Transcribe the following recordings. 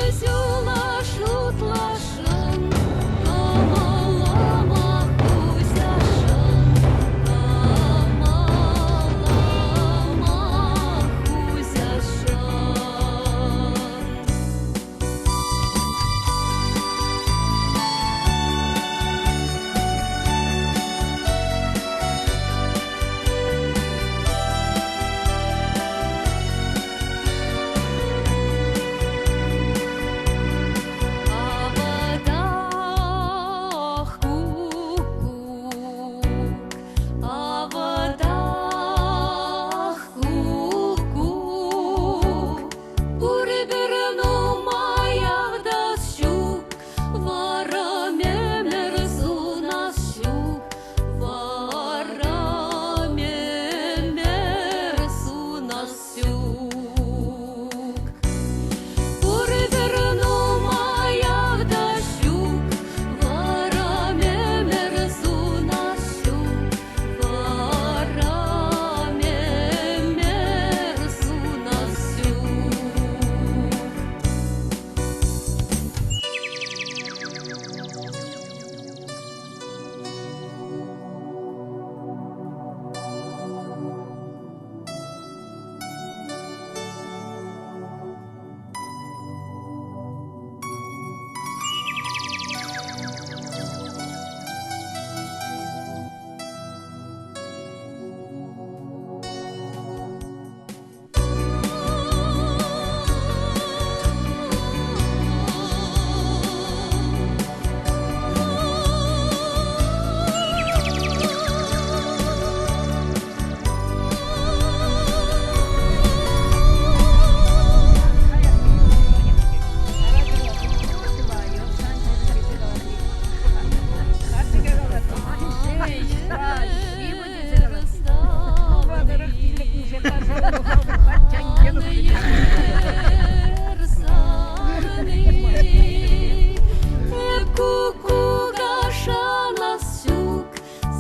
Ҫула шутласшӑн, кӑмӑлӑма хуҫасшӑн, кӑмӑлӑма хуҫасшӑн. Авӑтах куккук, авӑтах куккук, пурпӗр нумай автас ҫук, вӑрӑм ӗмӗр сунас ҫук, вӑрӑм ӗмӗр сунас ҫук. Пурпӗр нумаях та ҫук, вӑрӑм ӗмӗр сунас ҫук, вӑрӑм ӗмӗр сунас ҫук.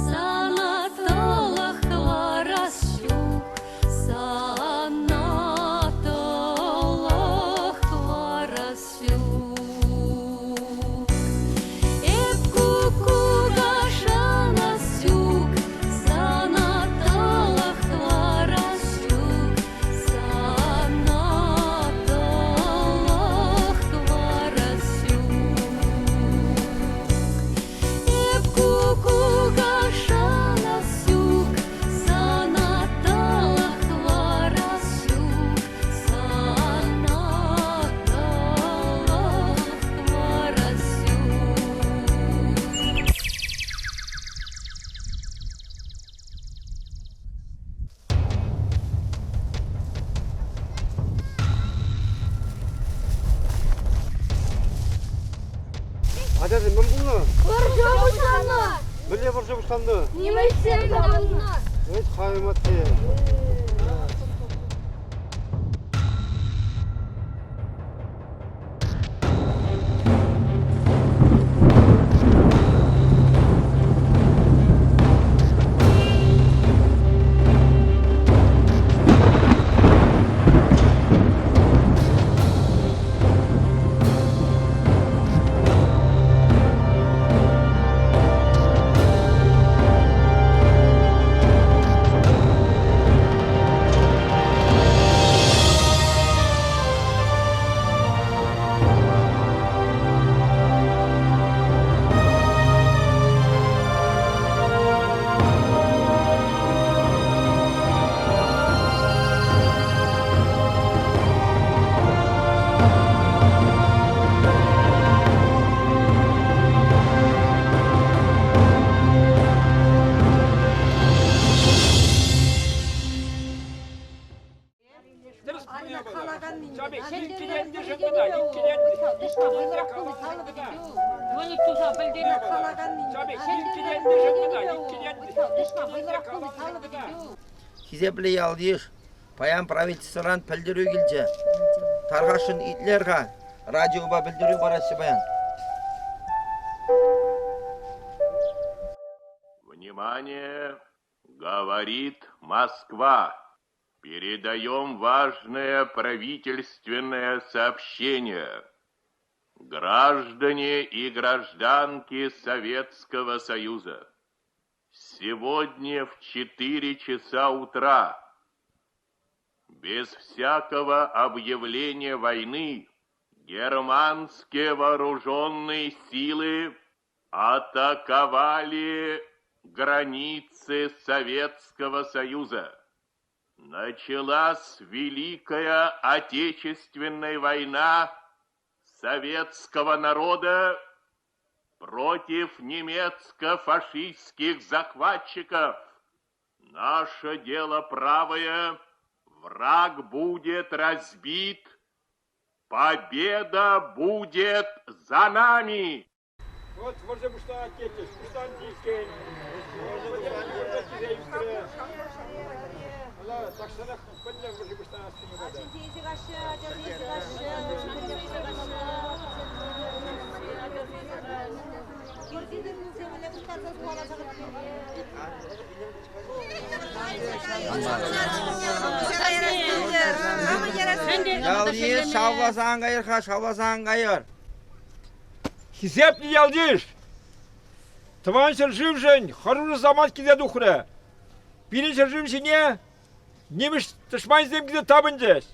Сана тӑлӑх хӑварас ҫук, сана тӑлӑх хӑварас ҫук. Эп куккука шанас ҫук, сана тӑлӑх хӑварас ҫук, сана тӑлӑх хӑварас ҫук. Эп куккука шанас ҫук, сана тӑлӑх хӑварас ҫук, сана тӑлӑх хӑварас ҫук. Ачасем мӗн пулнӑ? Вӑрҫӑ пуҫланнӑ! Мӗнле вӑрҫӑ пуҫланнӑ? Нимӗҫсем тапӑннӑ! Ӗҫ хайматти. Хисеплӗ ял-йыш, паян правительствӑран пӗлтерӳ килчӗ. Тархасшӑн итлер-ха, радиопа пӗлтерӳ параҫҫӗ паян. Внимание! Говорит Москва! Передаем важное правительственное сообщение. Граждане и гражданки Советского Союза, сегодня в 4 часа утра без всякого объявления войны германские вооруженные силы атаковали границы Советского Союза. Началась Великая Отечественная война советского народа против немецко-фашистских захватчиков. Наше дело правое, враг будет разбит, победа будет за нами! Вот вӑрҫӑ пуҫланать тетчӗҫ, пуҫланчӗ иккен. Вӑрҫӑ килсе ӳкрӗ. Ӑна тахҫанах пӗлнӗ вӑрҫӑ пуҫланассине тата. Ял-йыш шавласа ан кайӑр-ха, шавласа ан кайӑр. Хисеплӗ ял-йыш! Тӑван ҫӗршывшӑн хӑрушӑ самант килсе тухрӗ. Пирӗн ҫӗршыв ҫине нимӗҫ тӑшманӗсем килсе тапӑнчӗҫ.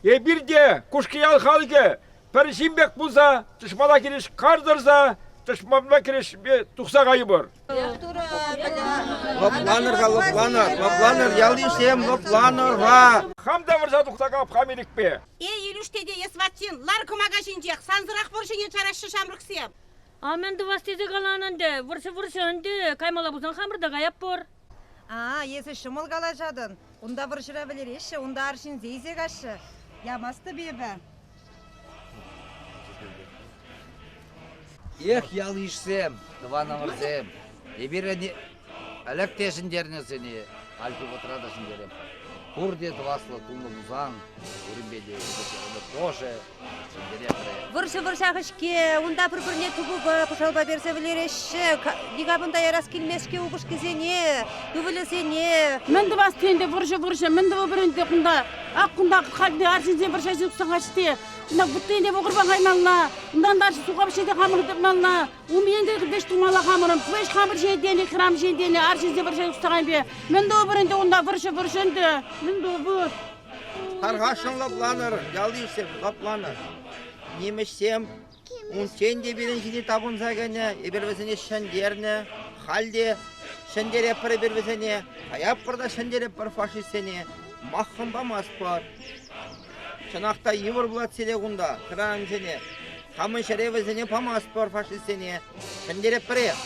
Эпир те, Кушкӑ ял халӑхӗ, пӗр ҫын пек пулса тӑшмана хирӗҫ кар тӑрса тӑшманпа кӗрешме тухса кайӑпӑр. Лӑпланӑр-ха, лӑпланӑр, лӑпланӑр, ял-йышсем, лӑпланӑр-ха! Хам та вӑрҫа тухса кап хам ирӗкпе. Эй, Илюш тете, эс ватсин, лар кӑмака ҫинчех, сансӑрах вӑрҫӑне чараҫҫӗ ҫамрӑксем. А мӗн тӑвас тесе каланӑ ӗнтӗ, вӑрҫӑ вӑрҫӑ ӗнтӗ, каймалла пулсан хамӑр та каятпӑр. А, эсӗ ҫӑмӑл калаҫатӑн. Унта вӑрҫӑра вӗлереҫҫӗ, унта арҫынсем илсе каҫҫӗ. Ямастӑп эпӗ. Эх, ял-йышсем, тӑванӑмӑрсем, эпир ӗлӗк те ҫӗнтернӗ-сене, хальхи вӑхӑтра та ҫӗнтеретпӗр. Пурте тӑваслӑ тунӑ пулсан, пуринпе те тоже ҫӗнтеретпӗр. Вӑрҫӑ вӑрҫах-ҫке, унта пӗр-пӗрне тупӑпа, пӑшалпа персе вӗлереҫҫӗ. Никамӑн та ярас килмест-ҫке упӑшкисене, ывӑлӗсене. Мӗн тӑвас тенӗ вӑрҫӑ, вӑрҫӑ, мӗн тӑвӑпӑр ӗнтӗ кунта? Ак кунта халь арҫынсем вӑрҫа тухса каҫте. Унта вуттине вӑкӑрпа каймалла, унтан та суха пӗҫерсе хамӑр тытмалла. Ун енчен вӗҫ тумалла хамӑрӑн, вӗҫ хамӑр ҫиетене, храм ҫиетене, арҫынсем вӑрҫа тухса кайнипе. Мӗн тӑвӑпӑр ӗнтӗ унта вӑрҫӑ, вӑрҫӑ ӗнтӗ. Мӗн тӑвӑпӑр? Тархасшӑн лӑпланӑр, ялти-ҫсем, лӑпланӑр. Нимӗҫсем унччен те пирӗн ҫине тапӑнса кӗнӗ, эпир вӗсене ҫӗнтернӗ. Халь те ҫӗнтеретпӗр эпир вӗсене, каятпӑр та ҫӗнтеретпӗр фашистсене, маххӑм памастпӑр. Чӑнах та йывӑр пулать сире кунта, хӗрарӑмсене. Хамӑн ҫӗре вӗсене памастпӑр фашистсене. Ҫӗнтеретпӗрех.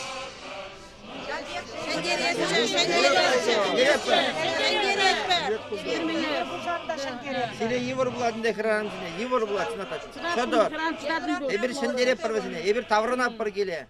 Сире йывӑр пулать ӗнтӗ хӗрарӑмсене, йывӑр пулать, Наташа. Чӑтӑр. Эпир ҫӗнтеретпӗр вӗсене, эпир таврӑнатпӑр киле.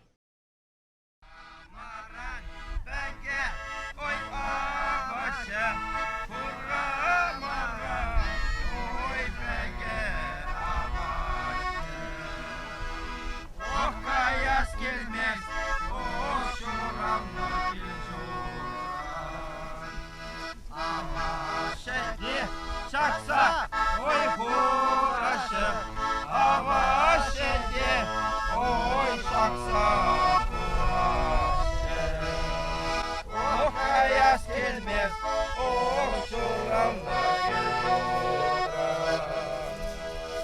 Ҫакса ой хураҫҫӗ, аваҫҫӗ те ой ҫакса хураҫҫӗ. Ох, каяс килмест, ох, ҫуралнӑ кил-ҫуртран.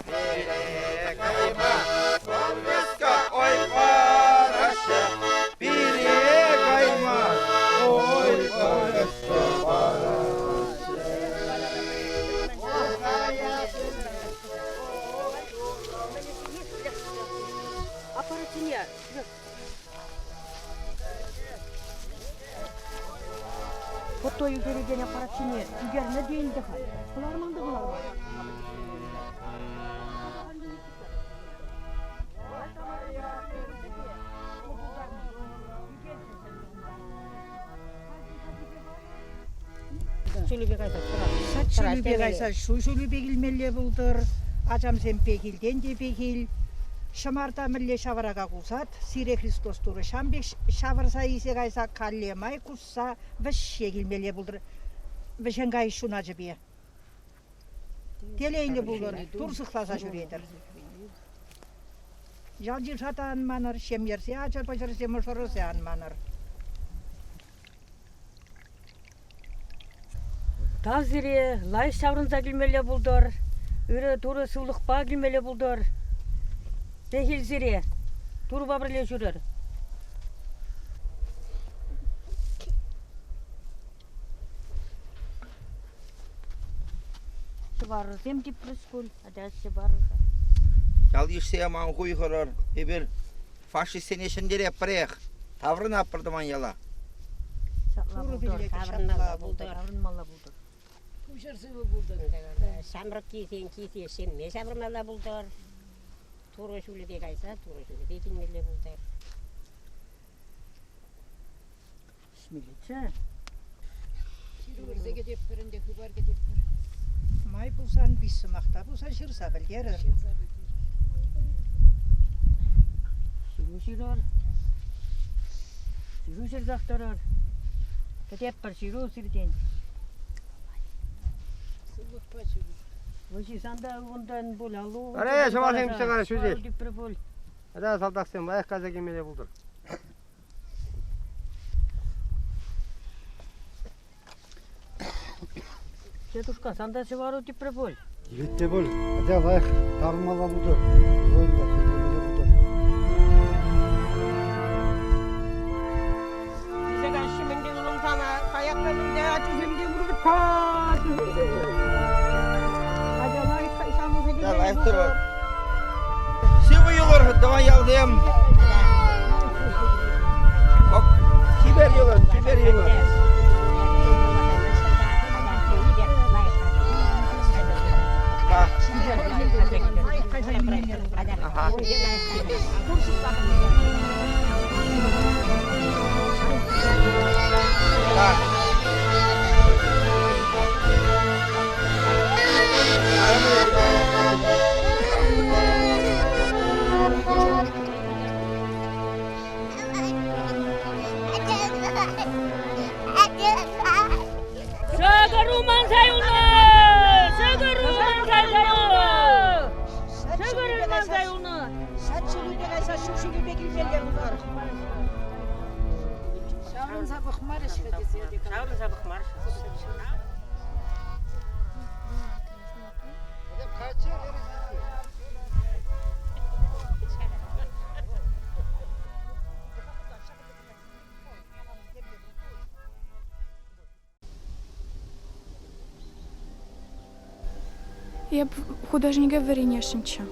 Пире кайма повестка ой параҫҫӗ, пире кайма ой повестка параҫҫӗ. Аппаратсене Фото ӳкерекен аппаратсене ӳкернӗ те ӗнтӗ халь. Кӑларман та кӑларман. Ҫулӗпе кайса Сад ҫулӗпе кайса ҫу ҫулӗпе килмелле пултӑр. Ачамсем пехилтен те пехил. Ҫӑмарта мӗнле ҫаврака кусать, сире Христос Турӑ ҫам пек ҫавӑрса илсе кайса калле май кусса вӗҫҫе килмелле пултӑр. Вӗҫен кайӑк ҫуначӗпе. Телейлӗ пулӑр, Тур сыхласа ҫӳретӗр. Ял-йыша та ан манӑр, ҫемйӗрсе ачӑр-пӑчӑрсем мӑшӑрӑрсем ан манӑр. Тав сире, лайӑх ҫаврӑнса килмелле пултӑр, ырӑ Турӑ сывлӑхпа килмелле пултӑр. Пехил сире, Турӑпа пӗрле ҫӳрӗр. Ҫӑварӑрсем типрӗҫ пуль, ача ҫӑварӑр-ха. Ял-йышсем ан хуйхӑрӑр, эпир фашистсене ҫӗнтеретпӗрех, таврӑнатпӑр тӑван яла. Ҫапла пултӑр, таврӑнмалла пултӑр, таврӑнмалла пултӑр. Пуҫӑр сывӑ пултӑр. Ҫамрӑккисен килсе ҫемме ҫавӑрмалла пултӑр. Турӑ ҫулӗпе кайса Турӑ ҫулӗпе килмелле пултӑр. Ӗҫмеллеччӗ. Ҫыру вӗрсе кӗтетпӗр ӗнтӗ, хыпар кӗтетпӗр. Май пулсан виҫ сӑмах та пулсан ҫырса пӗлтерӗр. Ҫыру ҫырӑр. Ҫыру ҫырсах тӑрӑр. Кӗтетпӗр ҫыру сиртен. Сывлӑхпа ҫыру. Выҫӑсан та ывӑнтан пуль, аллу. Ара, чӑвашсем пиҫсе кара ҫӳҫеҫ. Типрӗ пуль. Ара, салтаксем лайӑх кайса килмелле пултӑр. Дедушка, сан та ҫӑвару типрӗ пуль. Тивет те пуль. Атя лайӑх таврӑнмалла пултӑр. Воин та хитрелле пултӑр. Килсе каҫҫӗ мӗнпе ывӑлӑм сана. Каякра мӗнле ачусем те пур-ха. Атя лайӑх ҫавӑнса Да, лайӑх тӑрӑр. Сывӑ юлӑр, тӑван ялсем. Чипер юлӑр, чипер юлӑр. Ага. Так. Ҫӑкӑр уманса юлнӑ! Ҫӑкӑр уманса юлнӑ! Ҫӑкӑр уманса юлнӑ! Ҫат ҫулӗпе кайса ҫур ҫулӗпе килмелле пултӑр. Ҫаврӑнса пӑхмарӗҫ-ха тесе. Ҫаврӑнса пӑхмарӗҫ. Эп художнике вӗренесшӗнччӗ.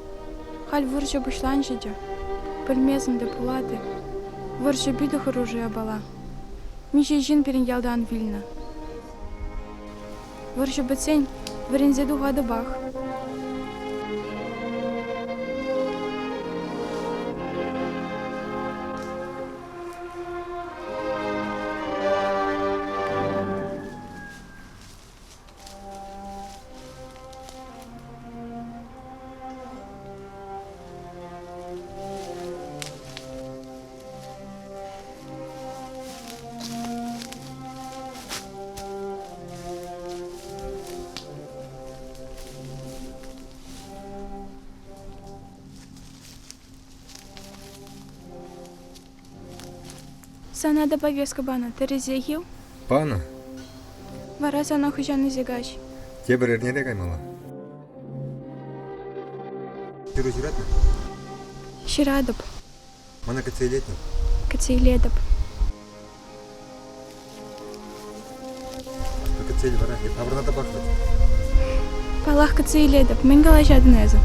Халь вӑрҫӑ пуҫланчӗ те, пӗлмесен те пулать-и. Вӑрҫӑ питӗ хӑрушӑ япала. Миҫе ҫын пирӗн ялтан вилнӗ. Вӑрҫӑ пӗтсен вӗренсе тухатӑпах. Сана та повестка панӑ, тӗрӗсех-и? Панӑ. Вара сана хӑҫан илсе каҫ? Тепӗр эрнере каймалла. Ҫыру ҫыратнӑ? Ҫыратӑп. Мана кӗтсе илетӗн? Кӗтсе илетӗп. Кӗтсе ил вара, эп таврӑна та пӑхрӑм. Паллах, кӗтсе илетӗп. Мӗн калаҫатӑн эсӗ?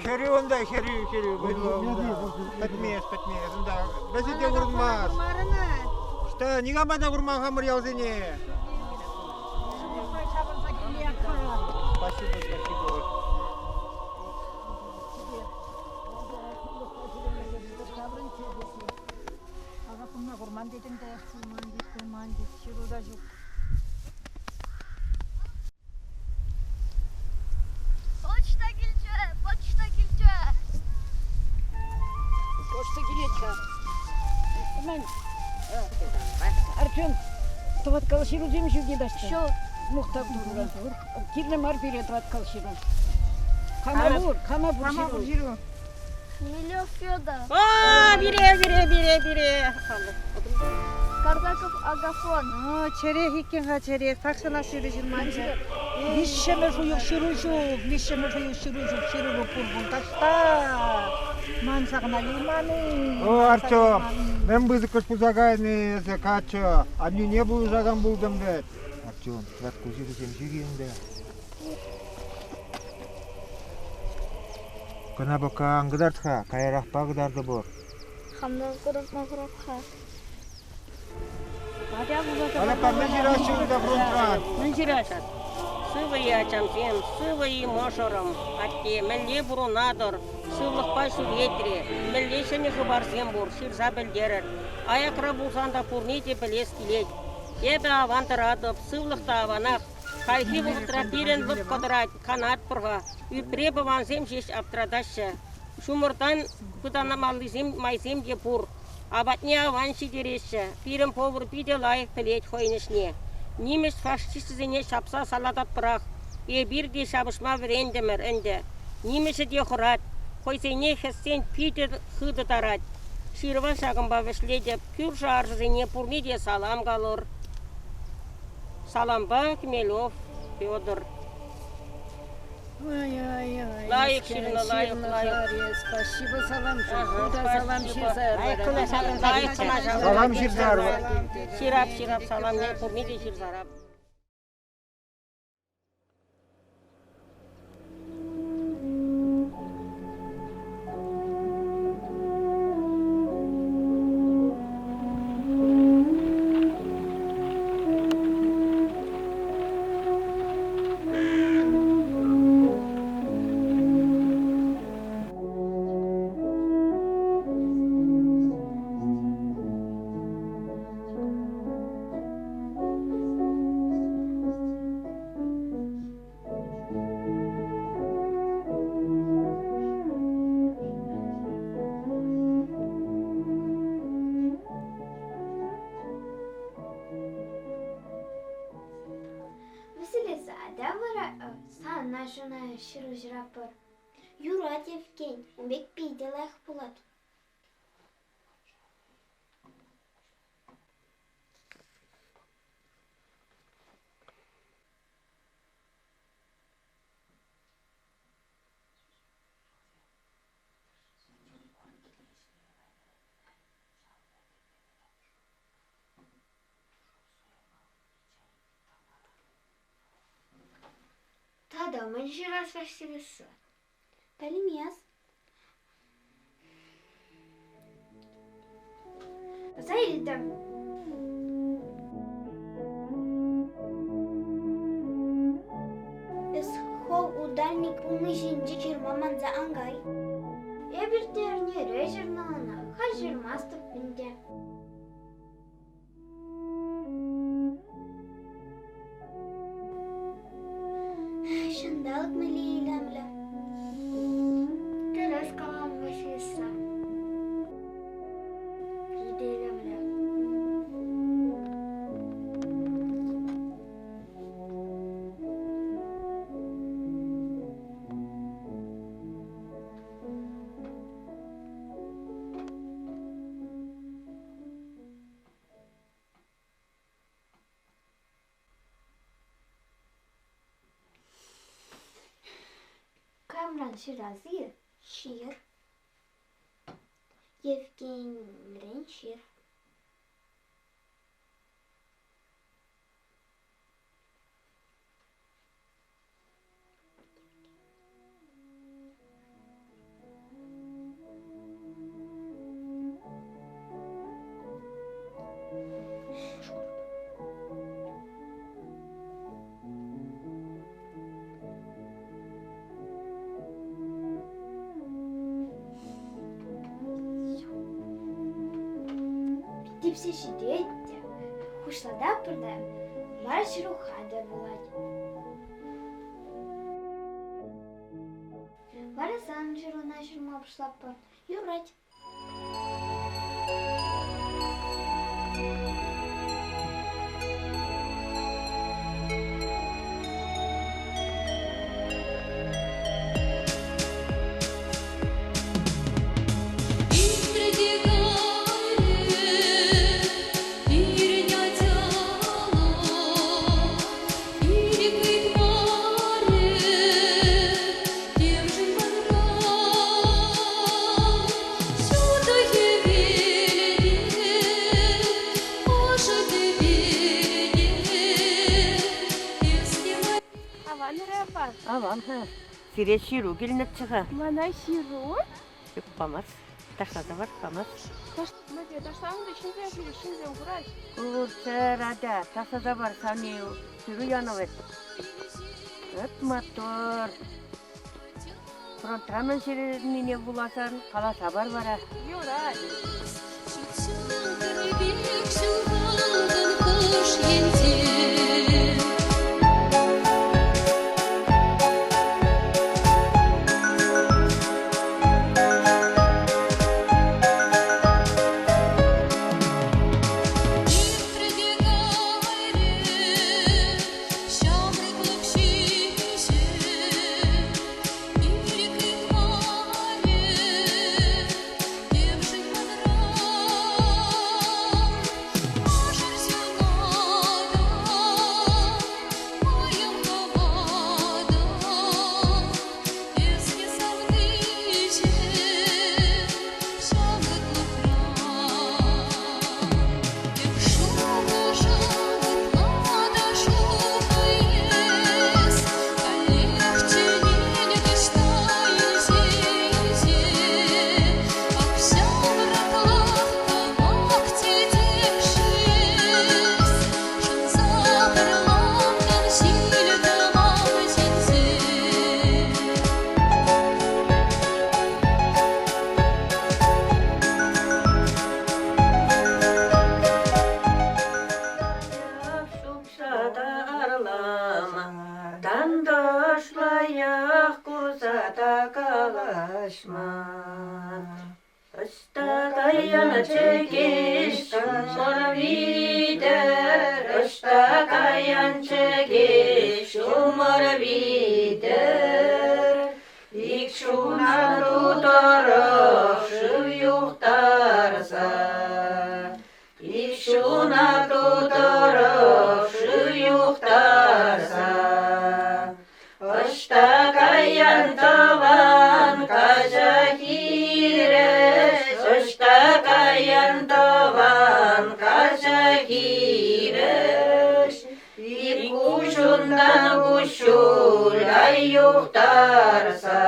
Хӗрӳ унта, хӗрӳ, хӗрӳ. Пӗтмест, пӗтмест. Унта вӗсӗ те курӑнмасть. Что, никама та курман хамӑр ялсене. Спасибо, спасибо. Ага, кунна курман тетӗн те. Курман тет, курман тет. Ҫыру та ҫук. Почта килчӗ, почта килчӗ. Почта килет-ха. Мӗн? Артем, тӑваткал ҫырусем ҫӳрте таҫта. Ҫук. Мухтав Турра. Кирлӗ мар пире тӑваткал ҫыру. Кама пур, кама пур Кама пур ҫыру? Хмелев Федор. О, пире, пире, пире, пире. Кардаков Агафон. О, чӗрех иккен-ха, чӗрех. Тахҫанах ҫыру ҫырманччӗ. Виҫҫӗмӗш уйӑх ҫыру ҫук, виҫҫӗмӗш уйӑх ҫыру ҫук, ҫыру пур пуль таҫта. Ман ҫакна юлман-и? О, Артем, мӗн пысӑкӑш пулса кайнӑ эсӗ, каччӑ? Аннӳне пулӑшакан пултӑм вӗт. Артем, тӑваткал ҫырусем ҫӳрен ӗнтӗ. Кӑна пока ан кӑтарт-ха, каярахпа кӑтартӑпӑр. Хамран кӑтартма хӑрап-ха. Алапа, мӗн ҫыраҫҫӗ унта фронтран? Мӗн ҫыраҫҫӗ? Сывӑ-и, ачамсем, сывӑ-и, мӑшӑрӑм, атте, мӗнле пурӑнатӑр, сывлӑхпа ҫӳретре, мӗнле ҫӗнӗ хыпарсем пур, ҫырса пӗлтерӗр. Аякра пулсан та пурне те пӗлес килет. Эпӗ аван тӑратӑп, сывлӑх та аванах. Хальхи вӑхӑтра пирӗн лӑпкӑ тӑрать, канатпӑр-ха. Ӳпре пӑвансем ҫеҫ аптӑратаҫҫӗ. Ҫумӑртан пытанмаллисем майсем те пур. Апатне аван ҫитереҫҫӗ. Пирӗн повар питӗ лайӑх пӗлет хӑйӗн ӗҫне. Нимӗҫ фашисчӗсене ҫапса салататпӑрах. Эпир те ҫапӑҫма вӗрентӗмӗр ӗнтӗ. Нимӗҫӗ те хӑрать. Хӑйсене хӗссен питӗ хытӑ тарать. Ҫырӑва ҫакӑнпа вӗҫлетӗп. Кӳршӗ-аршӑсене пурне те салам калӑр. Салампа Хмелев Федор. Ой-ой-ой. Лайӑх ҫырнӑ, лайӑх, лайӑх. Спасибо салам. Ху та салам ҫырса Салам ҫырса Ҫырап, ҫырап, саламне пурне те ҫырсарап. Василиса, атя вара сана ҫуна ҫыру ҫыратпӑр. Юрать, Евген, ун пек питӗ лайӑх пулать. Тата мӗн ҫырас Василиса? Пӗлмес. Аса илтӗм. Эс хӑв ударник пулни ҫинче ҫырма манса ан кай. Эпир те эрнере ҫырнӑ ӑна, халь ҫырмастӑп ӗнтӗ. Ҫанталӑк мӗнле илемлӗ. Тӗрӗс калан Василиса. Питӗ илемлӗ. Камран ҫырас-и? Ҫыр. Евгенрен ҫыр. типсе ҫитет те, хуҫлататпӑр та вара ҫыру хатӗр пулать. Вара сан ҫыруна ҫырма пуҫлатпӑр. Юрать. Аван-ха, Аван-ха. Сире ҫыру килнӗччӗ-ха. Мана ҫыру? Ҫук, памасть. Ташласа пар, памасть. Мӗнле ташланӑ та ҫынсем ҫӳреҫ, ҫынсем кураҫ. Курччӑр, атя, ташласа пар, савни ҫыру янӑ вӗт. Ыт маттур. Фронтра мӗн ҫырнине вуласан каласа пар вара. Юрать. Пек ҫухалтӑн хӑш енче. Иртрӗ те кайрӗ ҫамрӑклӑх ҫиҫӗ, ирӗк ыйтмарӗ темшӗн манран. Мӑшӑр ҫунатӑ, мӑйӑм хӑватӑ, эс те савниҫӗм ҫамрӑклӑхра. Эп шухӑша ытла та шухӑ эс, каллех чӗнен таҫта инҫе-инҫе. Ах, ҫамрӑклӑх кӑвак чечек-ши эс, шӑнса пӑрлантӑн ҫил-тӑман ҫинче. Сукса та арлама, тантӑшлаях курса та калаҫма. Ӑҫта каян чӗкеҫ ҫумӑр витӗр, ӑҫта каян чӗкеҫ ҫумӑр витӗр. Ик ҫунат тӑрӑх шыв юхтарса, ик ҫунат тӑрӑх шыв юхтарса. Ӑҫта каян тӑван каҫа хирӗҫ, ӑҫта каян тӑван каҫа хирӗҫ. Ик куҫунтан куҫҫуль ай юхтарса,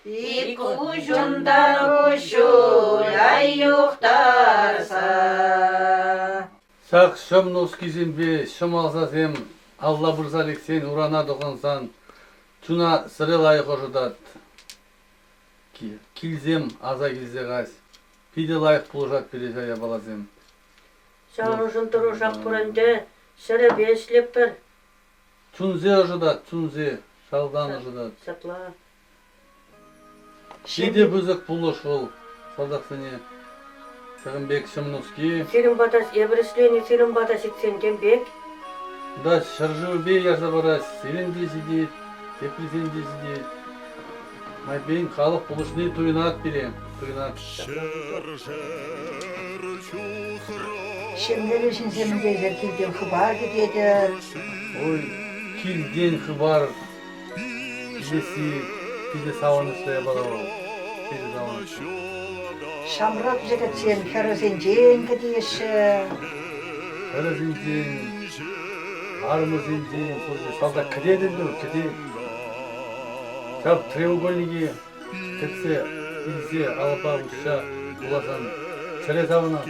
ик куҫунтан куҫҫуль ай юхтарса. Ҫак ҫӑм нускисемпе ҫӑм алсасем алла пырса лексен урана тӑхӑнсан чуна сӗре лайӑх ӑшӑтать. Килсем аса килсе каҫ. Питӗ лайӑх пулӑшать пире ҫав япаласем. Ҫавӑншӑн тӑрӑшах пур ӗнтӗ, ҫӗрӗпе ӗҫлетпӗр. Чунсе ӑшӑтать, чунсе, шалтан ӑшӑтать. Ҫапла. Питӗ пысӑк пулӑш вӑл салтаксене. Ҫакӑн пек ҫӑм нуски. Сирӗн пата эпир ӗҫлени сирӗн пата ҫитсен тем пек. Да, ҫӗршывӗпе ярса парать, сирӗн те ҫитет, теприсен те ҫитет. Майпен халӑх пулӑшни туйӑнать пире, туйӑнать. Ҫемьери ҫынсем ӗнтӗ килтен хыпар кӗтетӗр. Ой, килтен хыпар илесси питӗ савӑнӑҫлӑ япала вӑл. Питӗ савӑнӑҫлӑ. Ҫамрӑк йӗкӗтсем хӗрӗсенчен кӗтеҫҫӗ. Хӗрӗсенчен, арӑмӗсенчен пурте салтак кӗтет ӗнтӗ, кӗтет. Ҫав треугольнике кӗтсе илсе алӑпа уҫса вуласан чӗре савӑнать.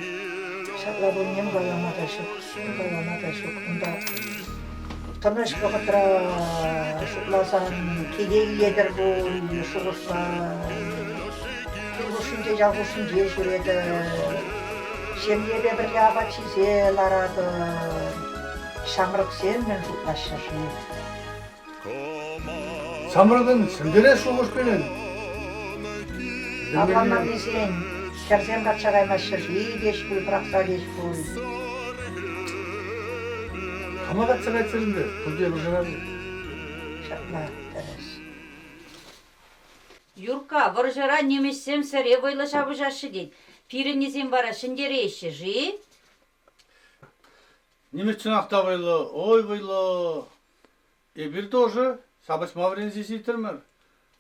Ҫапла вӑл ним калама та ҫук, ним калама та ҫук. Унта тӑнӑҫ вӑхӑтра шутласан киле илетӗр пуль шухӑшла. Кил хушшинче, ял хушшинче ҫӳретӗр. Ҫемьепе пӗрле апат ҫисе ларатӑн. Ҫамрӑксем мӗн шутлаҫҫӗ-ши? Ҫамрӑкӑн ҫӗнтерес шухӑш пирӗн. Авланманнисен хӗрсем качча каймаҫҫӗ-ши теҫ пуль, пӑрахса теҫ пуль. Кама качча кайччӑр ӗнтӗ? Пурте вӑрҫӑра-ши? Ҫапла, тӗрӗс. Юркка, вӑрҫӑра нимӗҫсем сӗре вӑйлӑ ҫапӑҫаҫҫӗ тет. Пирӗннисем вара ҫӗнтереҫҫӗ-ши? Нимӗҫ чӑнах та вӑйлӑ, ой вӑйлӑ. Эпир тоже ҫапӑҫма вӗренсе ҫитрӗмӗр.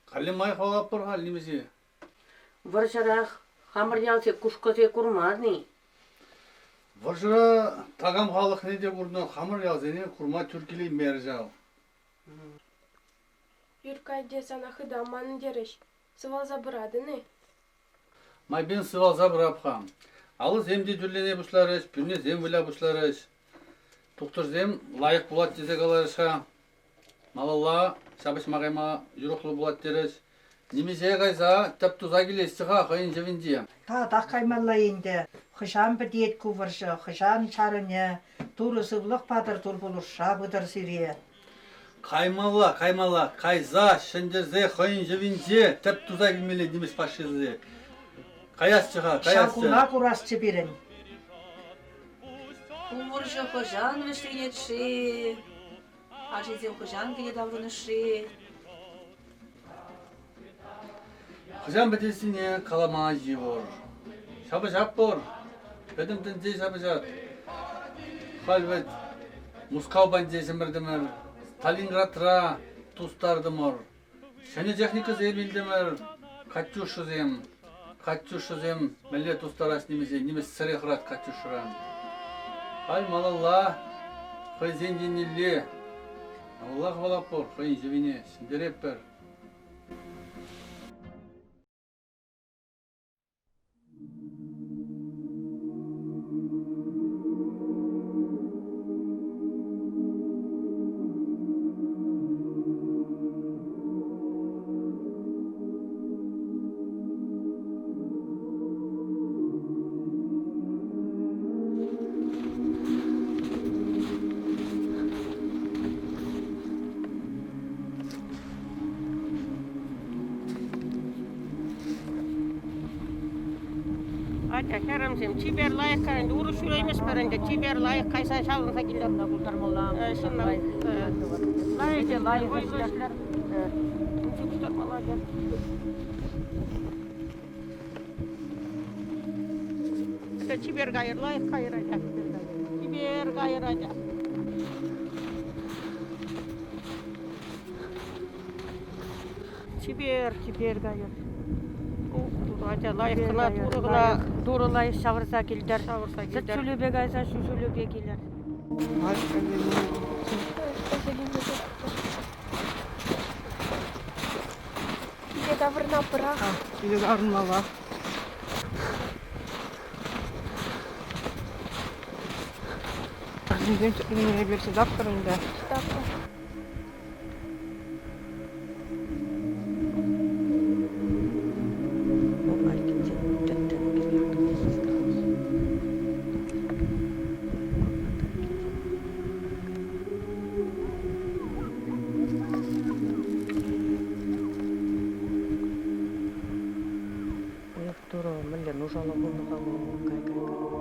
Калле май хӑвалатпӑр-ха нимӗҫе. Вӑрҫӑрах хамӑр ялти кушкӑсене курман-и? Вӑрҫӑра такам халӑхне те курнӑ, хамӑр ялсене курма тӳр килеймерӗ ҫав. Юркка, атте сана хытӑ аманнӑ терӗҫ. Сывалса пыратӑн-и? Майпен сывалса пырап-ха. Алӑсем те тӳрлене пуҫларӗҫ, пӳрнесем выля пуҫларӗҫ. Тухтӑрсем лайӑх пулать тесе каларӗҫ-ха. Малалла ҫапӑҫма кайма юрӑхлӑ пулать терӗҫ. Нимӗҫе кайса тӗп туса килесчӗ-ха хӑйӗн ҫӑвӗнче. Татах каймалла ӗнтӗ. Хӑҫан пӗтет ку вӑрҫӑ, хӑҫан чарӑнӗ? Турӑ сывлӑх патӑр, тур пулӑшса пытӑр сире. Каймалла, каймалла, кайса ҫӗнтерсе хӑйӗн ҫӑвинче тӗп туса килмелле нимӗҫ фашисчӗ. Каясчӗ-ха, Ҫав каясчӗ. куна курасчӗ пирӗн. Ку вӑрҫӑ хӑҫан вӗҫленет-ши? Ачисем хӑҫан киле таврӑнӗҫ-ши? Хӑҫан пӗтессине калама йывӑр. Ҫапӑҫатпӑр. Пӗтӗм тӗнче ҫапӑҫать. Халь вӗт Мускав патӗнче ҫӗмӗртӗмӗр, Сталинградра тустартӑмӑр. Ҫӗнӗ техникӑсем илтӗмӗр, «Катюшӑсем». «Катюшӑсем» мӗнле тустарас нимӗҫе, нимӗҫ сӗре хӑрать «Катюшӑран». Халь малалла хӑйсен еннелле. Малалла хӑвалатпӑр хӑйӗн ҫӑвине, ҫӗнтеретпӗр. Атя, хӗрӗмсем, чипер лайӑх ӗнтӗ, урӑх ҫӳрейместпӗр ӗнтӗ, чипер лайӑх кайса ҫаврӑнса килер. Пултармалла. Ҫынна лайӑх, лайӑх ӗҫлер. Пуҫтармалла. Чипер кайӑр, лайӑх кайӑр, атя. Чипер кайӑр, атя. Чипер, чипер кайӑр. Атя, лайӑх кӑна, турӑ кӑна. Турӑ лайӑх ҫавӑрса килтӗр. Ҫавӑрса Сӗт килтӗр. ҫулӗпе кайса ҫу ҫулӗпе килӗр. Киле таврӑна пӑрах. Киле таврӑнмалла. Арҫынсем эпир чӑтатпӑр ӗнтӗ. Чӑтатпӑр. Эх, Турӑ, мӗнле нушаллӑ пулнӑ-ха вӑл, кай, кай, кай.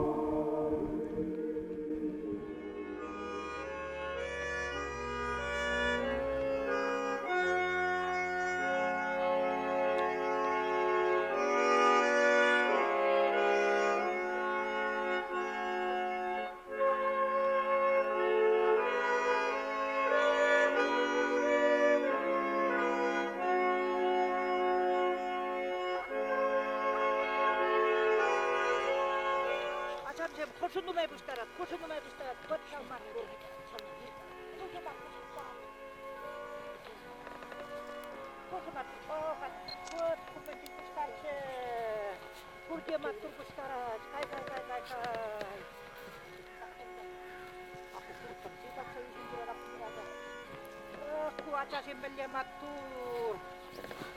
Ачамсем хӑшӗ нумай пуҫтарать, хӑшӗ нумай пуҫтарать, вӑт ҫав мар. Пурте маттур пуҫтарать. Кай, кай, кай, кай, кай. Ку ачасем мӗнле маттур.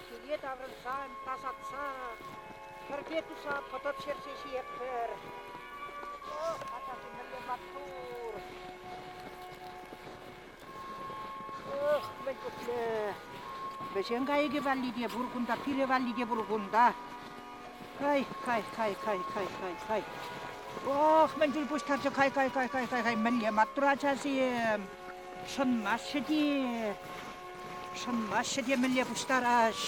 Киле таврӑнсан тасатса, кӗрпе туса пӑтӑ пӗҫерсе ҫиетпӗр. Ачасем мӗнле маттур! Эх, мӗн чухлӗ! Вӗҫен кайӑкӗ валли те пур кунта, пире валли те пур кунта. Кай, кай, кай, кай, кай, кай, кай. Ох, мӗн чуль пуҫтарчӗ, кай, кай, кай, кай, кай, кай, мӗнле маттур ачасем! Шӑнмаҫҫӗ те, шӑнмаҫҫӗ те мӗнле пуҫтараҫ.